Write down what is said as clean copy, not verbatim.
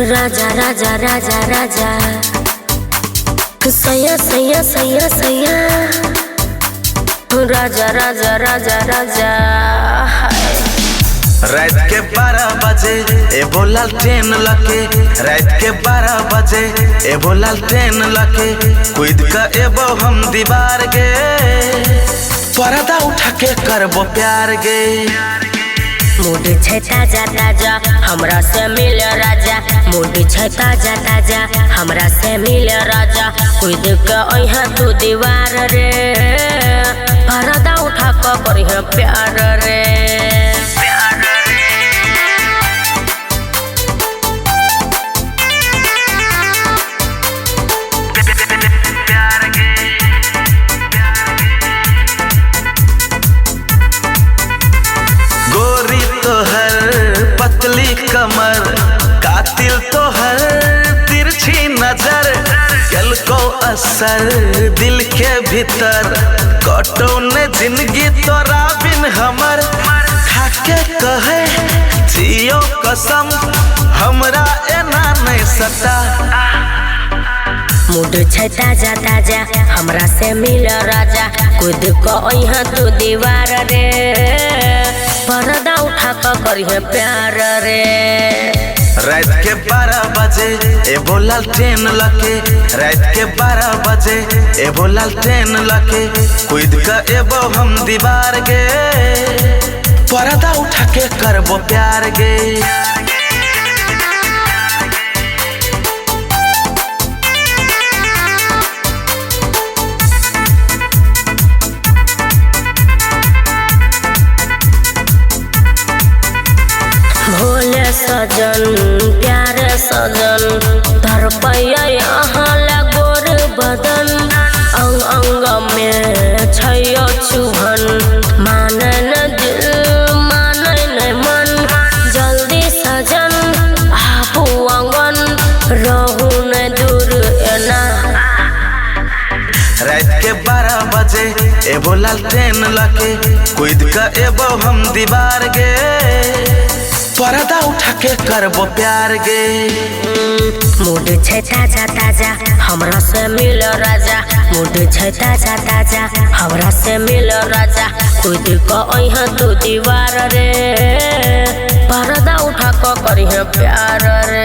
राजा राजा राजा राजा सैया सैया सैया सैया राजा राजा राजा राजा। रात के 12 बजे ए बोलाल ट्रेन लके, रात के 12 बजे ए बोलाल ट्रेन लके, कूद के एबो हम दीवार गे, पर्दा उठा के करबो प्यार गे। मूड छै ताजा ताजा हमरा से मिल राजा, मूड छै ताजा ताजा हमरा से मिल राजा, कूद के अइहा तू दीवार रे, पर्दा उठा के करिहे प्यार रे। गोरी तोहर पतली कमर, कातिल तोहर तिरछी नजर, गल को असर दिल के भीतर, कटो ने जिंदगी तोरा बिन हमर, खाके कहे जियो कसम हमरा एना नहीं सता। मूड छै ताजा ताजा हमरा से मिल राजा, कूद के अइहा तू दीवार रे, पर्दा उठा के करिहे प्यार रे। रात के 12 बजे ए बोलाल ट्रेन लके, रात के 12 बजे ए बोलाल ट्रेन लके, कूद के एबो हम दीवार गे, पर्दा उठा के करबो प्यार गे। भोले सजन प्यारे सजन धरपैया यहाँ गोर बदन, अंग अंग में छैयो चुभन, माने न दिल माने न मन, जल्दी सजन आपू आंगन, रहू न दूर एना। रात के 12 बजे ए बोलाल ट्रेन लके, कूद के एबो हम दीवार गे, पर्दा उठा के करबो प्यार गे। मूड छै ताजा ताजा हमरा से मिल राजा, मूड छै ताजा ताजा हमरा से मिल राजा, कूद के अइहा तू दीवार रे, पर्दा उठा के करिहे प्यार रे।